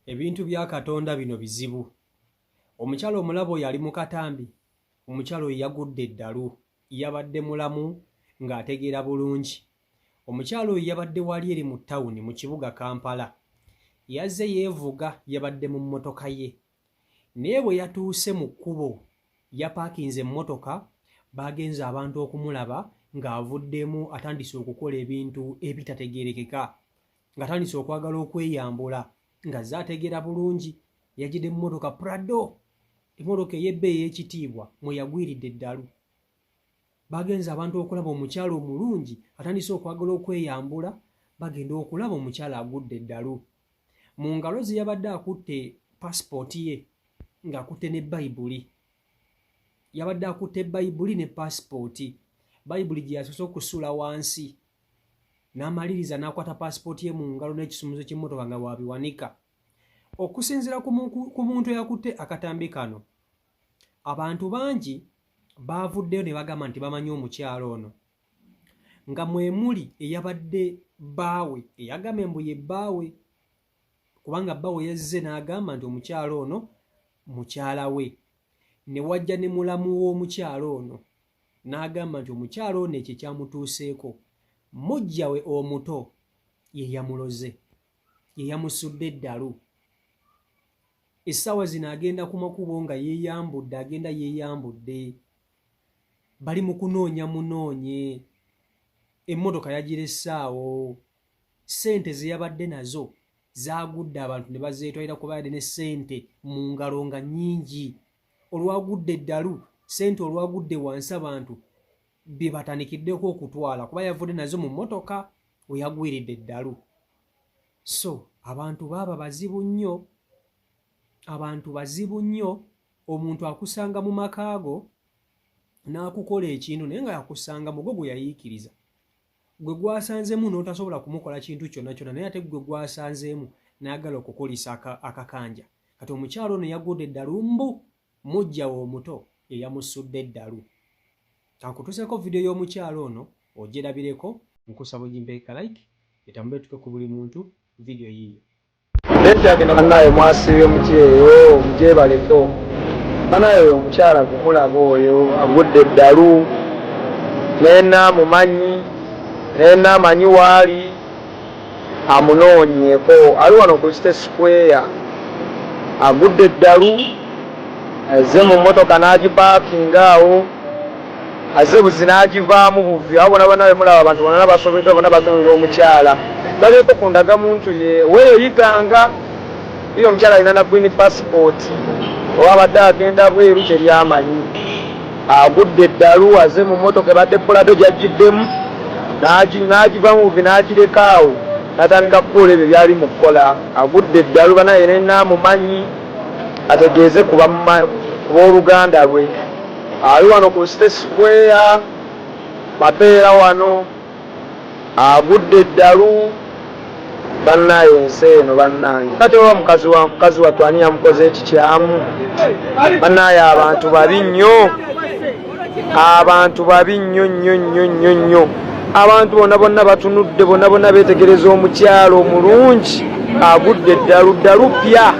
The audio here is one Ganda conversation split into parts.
Ebintu bya Katonda bino bizibu. Omukyala omulaba oyo ali mu katambi, omukyala oyo yagudde eddalu. Yabadde mulamu ng'ategeera bulungi. Omukyala oyo yabadde wali eri mu tawuni mu kibuga Kampala. Yazze yeevuga yabadde mu mmotoka ye. Naye bwe yatuuse mu kkubo yapaakinze emmotoka baagenze abantu okumulaba ng'avuddemu atandise okukola ebintu ebitategeerekeka. Ng'atandise okwagala okweyambula ng'azze ategeera bulungi. Yajjidde mu mmotoka Prado, emmotoka ey'ebbeeyi ey'ekitiibwa mwe yagwiridde eddalu. Bagenze abantu okulaba omukyala omulungi atandise okwagala okweyambula, bagenda okulaba omukyala agudde eddalu. Mu ngalo ze yabadde akutte pasipooti ye ng'akutte ne Bayibuli. Yabadde akutte Bayibuli ne pasipooti. Bayibuli gye yasoose okusuula wansi n'amaliriza n'akwata paasipooti ye mu ngalo n'ekisumuzo ky'emmotoka nga bw'abiwanika. Okusinziira ku muntu eyakutte akatambi kano, abantu bangi baavuddeyo ne bagamba nti bamanyi omukyala ono nga mwe muli eyabadde bbaawe eyagambye mbu ye bbaawe kubanga bbaawe yazze n'agamba nti omukyala ono mukyala we ne wajja ne mulamu w'omukyala ono n'agamba nti omukyala ono ekyo ekyamutuuseeko muggya we omuto ye yamuloze ye yamusudde eddalu. Essaawa zino agenda ku makubo nga yeeyambudde agenda yeeyambudde bali mu kunoonya munoonye emmotoka yagiresse awo ssente ze yabadde nazo zaagudde abantu ne bazeetwalira kuba yadde ne ssente mu ngalo nga nnyingi. Olwagudde eddalu ssente olwagudde wansi abantu bye batandikiddeko okutwala kuba yavudde nazo mu mmotoka we yagwiridde eddalu. So abantu baaba bazibu nnyo, abantu bazibu nnyo omuntu akusanga mu maka go n'akukola ekintu naye nga yakusanga mugo gwe yayiikiriza gwe gwasanzeemu n'otasobola kumukola kintu kyonna kyonna naye ate gwe gwasanzeemu n'ayagala okukulisa akakanja. Kati omukyala ono yagudde eddalu mbu muggya we omuto ye yamusudde eddalu. Kankutuuseeko vidiyo y'omukyala ono ogyerabireko. Nkusaba ogimpeeko ka like etambule etuuke ku buli muntu vidiyo yiiyo. Banaye mwasiibye mutya eyo mugyebaleko banaye oyo omukyala gwemulaba oyo agudde eddalu nena amumanyi nena amanyi waali amunoonyeeko ali wano ku City Square agudde eddalu azze mu mmotoka n'agipaakinga awo Azze buzi n'agivaamu buvi. Abo bona bona be mulaba abantu bonana basobeddwa bona batunulira omukyala. Babeeko ku ndagamuntu ye. Weeyo Iganga. Yiyo omukyala alina na green passport. Oba abadde agenda bweru teri amanyi. Agudde eddalu azze mu mmotoka ebadde Prado gy'ajjiddemu n'agivamu buvi n'agireka awo n'atandika kukola ebyo by'ali mu kukola. Agudde eddalu banaye ne amumanyi ategeeze ku b'oluganda lwe. Ali wano ku City Square Mapeera wano agudde eddalu bannaye ensi eno bannange kati oba mukazi wa mukazi wattu ani yamukoze ekikyamu bannaye abantu babi nnyo abantu babi nnyo nnyo nnyo nnyo nnyo abantu bonna bonna batunudde bonna bonna beetegereza omukyalo omulungi agudde eddalu ddalu pya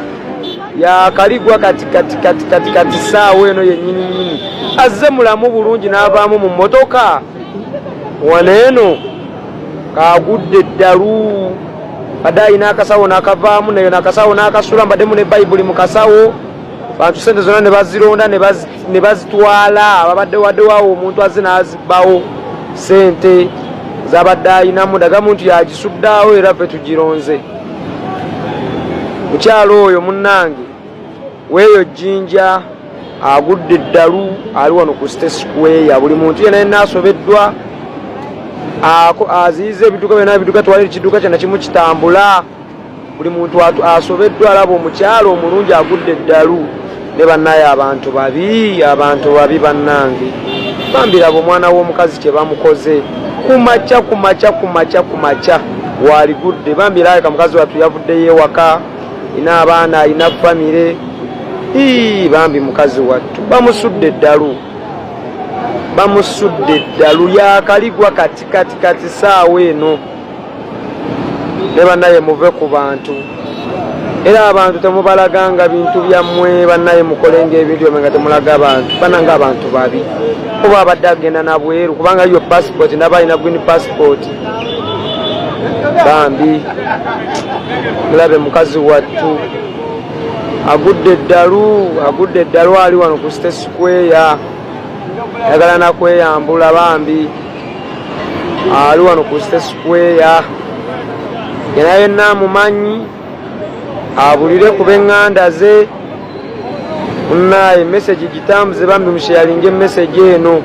yakaligwa kati kati kati kati kati saawa eno yennyini nyini azze mulamu bulungi n'avaamu mu mmotoka wano eno kagudde eddalu badde alina akasawo n'akavaamu nayo n'akasawo n'akasula mbaddemu ne bayibuli mu kasawo bantu sente zonna ne bazironda ne bazitwala babadde waddewawo omuntu azze n'azibbawo sente zabadde alinamu dagamuntu yagisuddeawo era ffe tugironze Mukyala oyo munnange weeyo Jjinja agudde eddalu ali wano ku City Square buli muntu yena yenna asobeddwa aziyiza ebidduka byonna ebidduka tewali ekidduka kyonna kimu kitambula buli muntu asobeddwa alaba omukyala omulungi agudde eddalu ne bannaye abantu babi abantu babi bannange bambi laba omwana w'omukazi kye bamukoze kumakya kumakya kumakya kumakya waligudde bambi labika mukazi wattu yavuddeyo ewaka ina abaana alina famire ii bambi mukazi wattu bamusudde eddalu bamusudde eddalu yakaligwa kati kati kati saawa eno ne banaye muve ku bantu. Era abantu temubalaganga bintu byammwe bannaye, mukolenga ebintu byammwe nga temulaga abantu. Banange abantu babi, oba abadde agenda nabweru, kubanga yo passport ndaba alina green passport. Bambi mulabe mukazi wattu agudde eddalu, agudde eddalu, ali wano ku State Square, ayagala nakweyambula. Bambi ali wano ku State Square, yena yenna amumanyi abulire ku b'eŋŋanda ze. Munaye message gitambuze bambi, musharinge message eno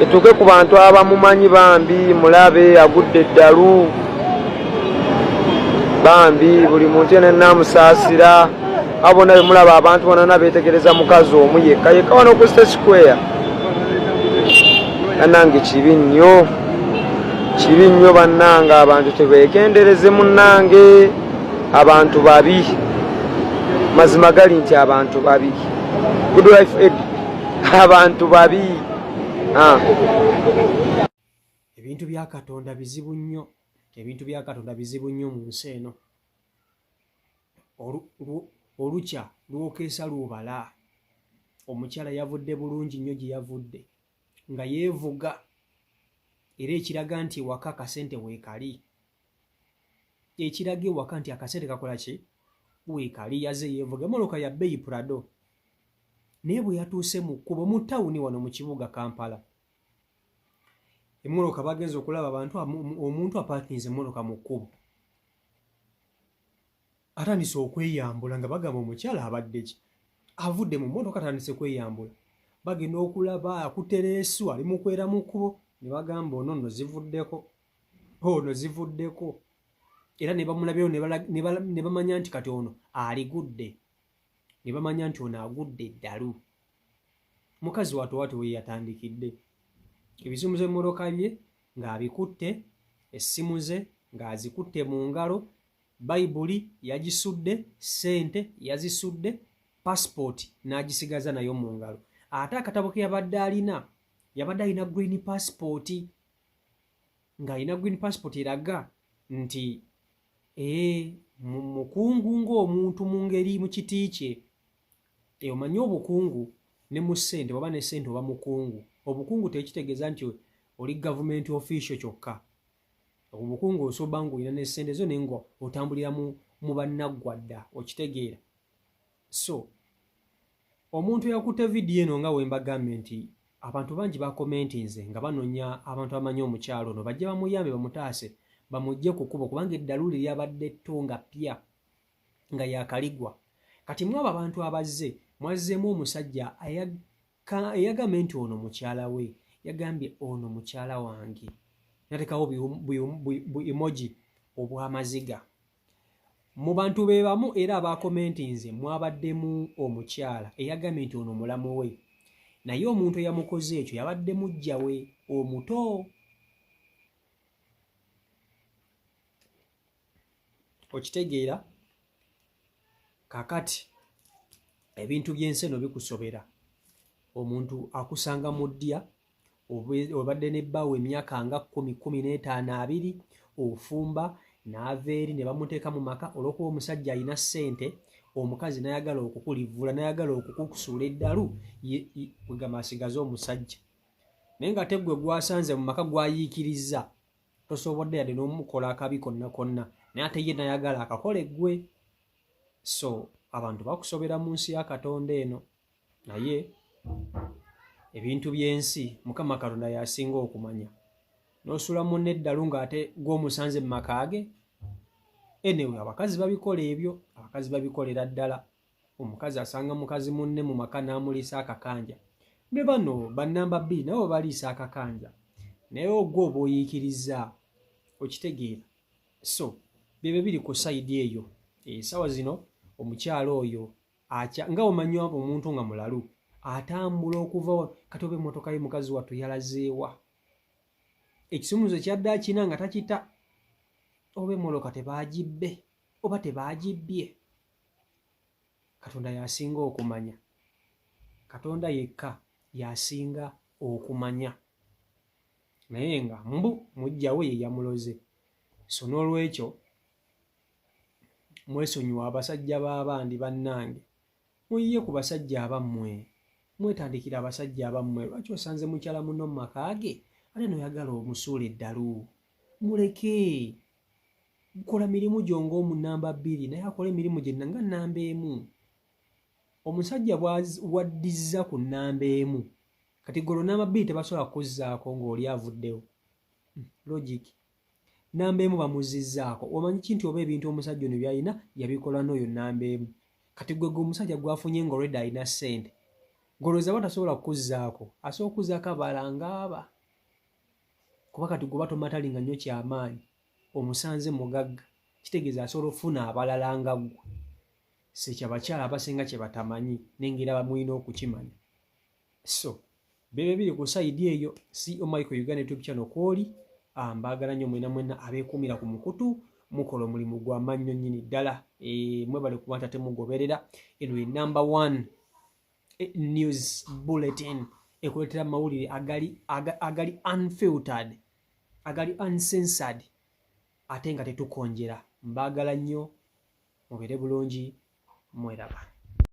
etuuke ku bantu abamumanyi. Bambi mulabe agudde eddalu, bambi buli muntu yena namusaasira. Abo bonna bemulaba, abantu bonna beetegereza mukazi omu yekka yekka wano ku State Square. Bannange kibi nnyo, kibi nnyo bannange, abantu tebeekendereze. Munnange abantu babi, mazima gali nti abantu babi. Good life ed, abantu babi. Ah. Ebintu bya Katonda bizibu nnyo, ebintu bya Katonda bizibu nnyo mu nsi eno. Olukya lwokeesa lwobala. Omukyala yavudde bulungi nnyo gye yavudde nga yeevuga, era ekiraga nti ewaka akasente weekali, ekiraga ewaka nti akasente kakola ki, weekali. Yaze yeevuga emmotoka ya bbeeyi, Prado, naye bwe yatuuse mu kkubo mu tawuni wano mu kibuga Kampala, emmotoka bagenza okulaba abantu, omuntu apaakinze emmotoka mu kkubo, atandise okweyambula nga bagamba omukyala abadde ki, avudde mu mmotoka atandise kweyambula. Bagenda okulaba akutereesu ali mu kwera mu kkubo, ne bagamba ono nno zivuddeko, ono zivuddeko, era ne bamulabyewo ne bamanya nti kati ono aligudde, ne bamanya nti ono agudde eddalu. Mukazi wattu wati we yatandikidde ebisumuzo emmotoka bye ng'abikutte, essimu ze ng'azikutte mu ngalo, Bayibuli yagisudde, ssente yazisudde, pasipooti n'agisigaza nayo mu ngalo, ate akatabo ke yabadde alina, yabadde alina green passport, ng'alina green passport eraga nti ee mukungu ng'omuntu mu ngeri mu kiti kye. Omanyi obukungu ne mu ssente, oba ne ssente oba mukungu. Obukungu tekitegeeza nti oli gavumenti official kyokka. Obukungu osobola ng'olina ne ssente zo naye nga otambulira mu bannaggwadda, okitegeera? So omuntu eyakutte vidiyo eno, nga we mbagambye nti abantu bangi bakomentinze nga banoonya abantu abamanyi omukyalo ono bajje bamuyambe, bamutaase, bamuggye ku kkubo, kubanga eddalu lye lyabadde tto nga ppya nga yakaligwa. Kati mwabo abantu abazze, mwazzeemu omusajja eyagambye nti ono mukyala we, yagambye ono mukyala wange, nateekawo bu emoji obw'amaziga. Mu bantu be bamu era abakomentinze mwabaddemu omukyala eyagambye nti ono mulamu we, naye omuntu eyamukoze ekyo yabadde muggya we omuto. Okitegeera? Kakati ebintu by'ensi eno bikusobera. Omuntu akusanga mu ddya, obadde ne bbaawo emyaka nga 10, 15, 20, ofumba, n'ava eri ne bamuteeka mu maka. Olw'okuba omusajja alina ssente, omukazi n'ayagala okukulivvula, n'ayagala okukusuula eddalu, kwegamba asigaze omusajja, naye nga teggwe gwasanze mu maka gwayiikirizza, tosobodde yadde n'omukola akabi konna konna, naye ate ye n'ayagala akakole ggwe. So abantu bakusobera mu nsi ya Katonda eno, naye ebintu by'ensi Mukama Katonda y'asinga okumanya. N'osula munno eddalu ng'ate gw'omusanze mu maka ge. Anyway, abakazi babikola ebyo, abakazi babikolera ddala. Omukazi asanga mukazi munne mu maka n'amuliisa akakanja, ne bano bannamba 2 nabo baliisa akakanja, naye ogwo oba oyiikiriza, okitegeera? So byebyo biri ku side eyo. Essaawa zino omukyalo oyo akya nga omanyi omuntu nga mulalu atambula okuva kati oba emmotoka ye mukazi wattu yalazeewa, ekisumuzo kyadde akina nga takita, oba emmotoka tebaagibbe oba tebagibbye, Katonda y'asinga okumanya, Katonda yekka y'asinga okumanya, naye nga mbu muggyawe ye yamuloze. So n'olwekyo Mwesonyiwa abasajja b'abandi bannange. Muyiye ku basajja abammwe. Mwetandikira abasajja abammwe. Lwaki osanze mukyala munno mu maka ge ate n'oyagala omusuula eddalu? Muleke. Kola mirimu gyo ng'omu nnamba bbiri naye akole emirimu gye nga nnamba emu. Omusajja bw'addizza ku nnamba emu kati gwe olwo nnamba bbiri tebasobola kukuzzaako ng'oli avuddewo. Logic. Nnamba emu bamuzzizzaako. Omanyi ki nti oba ebintu omusajja ono by'alina yabikola n'oyo nnamba emu. Kati gwe gwe omusajja gw'afunye nga already alina ssente. Gwe olowooza aba tasobola kukuzzaako? Asobola okukuzzaako abalala ng'aba. Kuba kati gwe oba tomatalinga nnyo kyamaanyi. Omusanze mugagga. Kitegeeza asobola okufuna abalala nga ggwe. Sekyo abakyala abasinga kye batamanyi naye ng'era mulina okukimanya. So bebe biri ku sayidi eyo. CEO Michael Uganda YouTube channel kwoli. Mbaagala nnyo mwena mwena abeekuumira ku mukutu, mukola omulimu gwa mannyo nnyini ddala. Mwebale kuba nti ate mugoberera. Eno ye number one news bulletin ekuleetera amawulire agali unfiltered, agali uncensored, ate nga tetukonjera. Mbaagala nnyo, mubeere bulungi, mweraba.